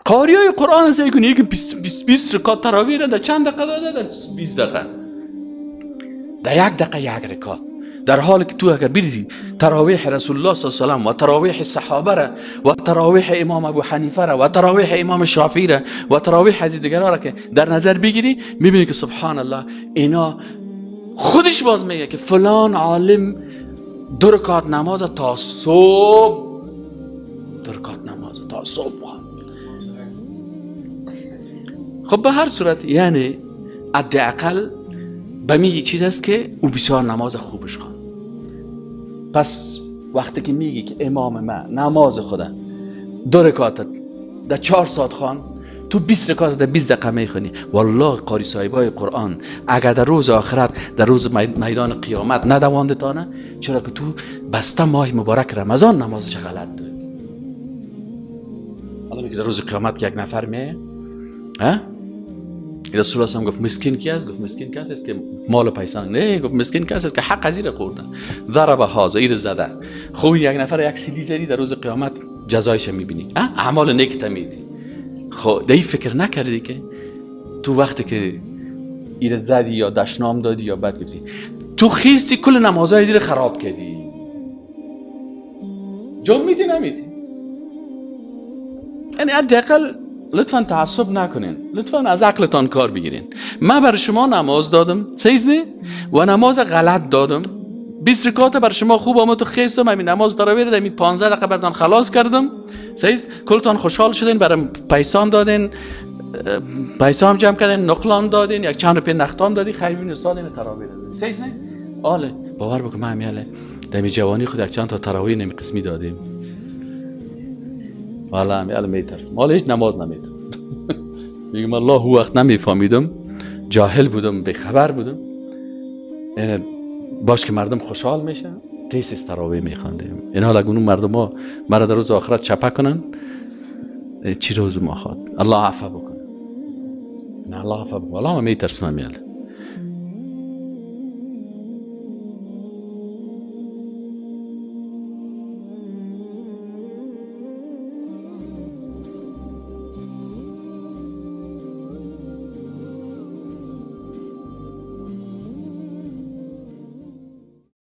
قاریای قرآن سعی کنی یکی 20 رکعت تراویح را در چند دقیقه داده؟ در 20 دقیقه، در یک دقیقه یک رکعت. در حالی که تو اگر بری تراویح رسول الله صلی الله علیه و سلم و تراویح صحابه را و تراویح امام ابو حنیفه را و تراویح امام شافعی را و تراویح از دیگران را که در نظر بگیری، میبینی که سبحان الله اینا خودش باز میگه که فلان عالم 2 رکعت نماز تا صبح، 2 رکعت نماز تا صبح. خب به هر صورت یعنی حداقل به می چیز است که او بسیار نماز خوبش خواند. پس وقتی که میگی که امام من نماز خدا 2 رکعت در 4 ساعت خوان، تو 20 رکعت در 20 دقیقه میخونی، والله قاری صاحبای قرآن اگر در روز آخرت، در روز میدان قیامت ندوانده تانه، چرا که تو بسته ماه مبارک رمضان نمازش غلط داد. حالا میگه در روز قیامت یک نفر میه، ها؟ رسول الله گفت مسکین کی است؟ گفت مسکین کسی است که مال و پیسه نه، گفت مسکین کسی است که حق از این خورده، ضرب هذا، این زده. خب یک نفر یک سیلی زدی، در روز قیامت جزایش میبینی، اعمال نیک میدی. خب دی فکر نکردی که تو وقتی که این زدی یا دشنام دادی یا بد گفتی، تو خیستی کل نمازهای زیر خراب کردی. جواب میدی نمیدی؟ یعنی حداقل لطفا تعصب نکنین، لطفا از عقلتان کار بگیرین. من بر شما نماز دادم، سیزنی و نماز غلط دادم، 20 رکعت بر شما خوب آمد، تو خیستم همین نماز تراویح دادم، 15 دقیقه برتان خلاص کردم، سیز کلتان خوشحال شدین، برام پیسام دادین، پیسام جمع کردین، نقلام دادین، یک چند روپیه نختام دادی، خیر ببین استاد این تراویح دادین، سیز نه؟ آله باور بکن من همیاله دمی جوانی خود یک چند تا تراویح نمی قسمی دادیم. والا همیاله میترسم، حالا هیچ نماز نمیدم. میگم الله هو وقت نمیفهمیدم، جاهل بودم، بیخبر بودم. یعنی باش که مردم خوشحال میشن، تیس تراویح میخواندیم. اینا حالا اون مردم ها مرا در روز آخرت چپه کنن، چی روز ما خواد الله عفو بکنه. نه الله عفو بکنه. والله من میترسم همیاله.